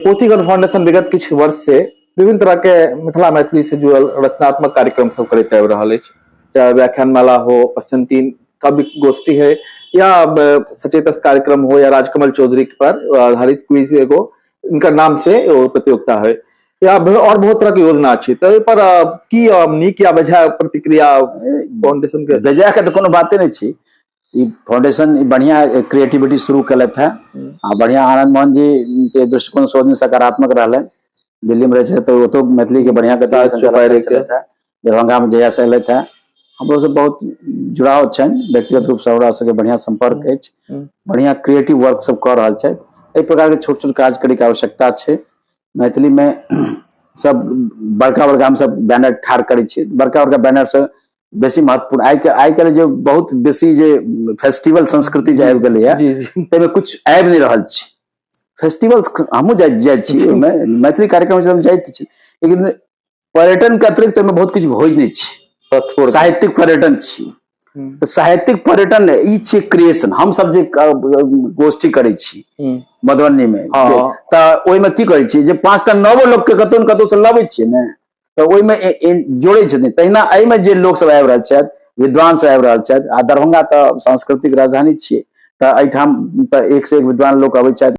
पोथीगण foundation विगत किछु वर्ष से विभिन्न तरह के मिथिला मैथिली से जुड़ल रचनात्मक कार्यक्रम सब करैत आबि रहल अछि, चाहे व्याख्यान माला हो, पश्चंतीन कवि गोष्ठी है, या सचेतस कार्यक्रम हो, या राजकमल चौधरी पर आधारित क्विज एगो इनका नाम से एगो प्रतियोगिता है, या और बहुत तरह के योजना अछि। तऽ एहि पर की नीक या बेजाय प्रतिक्रिया फाउंडेशन के? बेजाय के तऽ कोनो बाते नहि छै। ई फाउंडेशन बढ़िया क्रिएटिविटी शुरू केलथि है आ बढ़िया आनंद मोहन जी के दृष्टिकोण सोच में सकारात्मक रहलनि। दिल्ली में रहै छथि तऽ ओतौ मैथिली के बढ़िया गति संचालन छलथि है। दरभंगा में जहिया से एलथि है हमरो सब बहुत जुड़ाव छनि, व्यक्तिगत रूप से हमरा सबके बढ़िया संपर्क अछि, बढ़िया क्रिएटिव वर्क सब कऽ रहल छथि। एहि प्रकार के छोट छोट काज करैके आवश्यकता छै। मैथिली में सब बड़का बड़का हम सब बैनर ठाढ़ करै छियै, बड़का बड़का बैनर से बेसी महत्वपूर्ण आइ काल्हि जे बहुत बेसी जे फेस्टिवल संस्कृति जे आबि गेलैया ताहिमे किछु आबि नहि रहल छै। फेस्टिवल हमहूँ जाइ जाइ छी, ओहिमे मैथिली कार्यक्रम हम जाइत छी, लेकिन पर्यटन के अतिरिक्त ओहिमे बहुत किछु होइ नहि छै। साहित्यिक पर्यटन छी तऽ साहित्यिक पर्यटन ई छियै क्रिएशन। हम सब जे गोष्ठी करै छी मधुबनी मे तऽ ओहिमे की करै छी जे 5टा नवो लोक के कतौ ने कतौ से लबै छियै ने, तऽ ओहिमे जोड़ै छथिन। तहिना एहिमे जे लोक सब आबि रहल छथि, विद्वान सब आबि रहल छथि, आ दरभंगा तऽ सांस्कृतिक राजधानी छियै, तऽ एहिठाम तऽ एक से एक विद्वान लोक अबै छथि।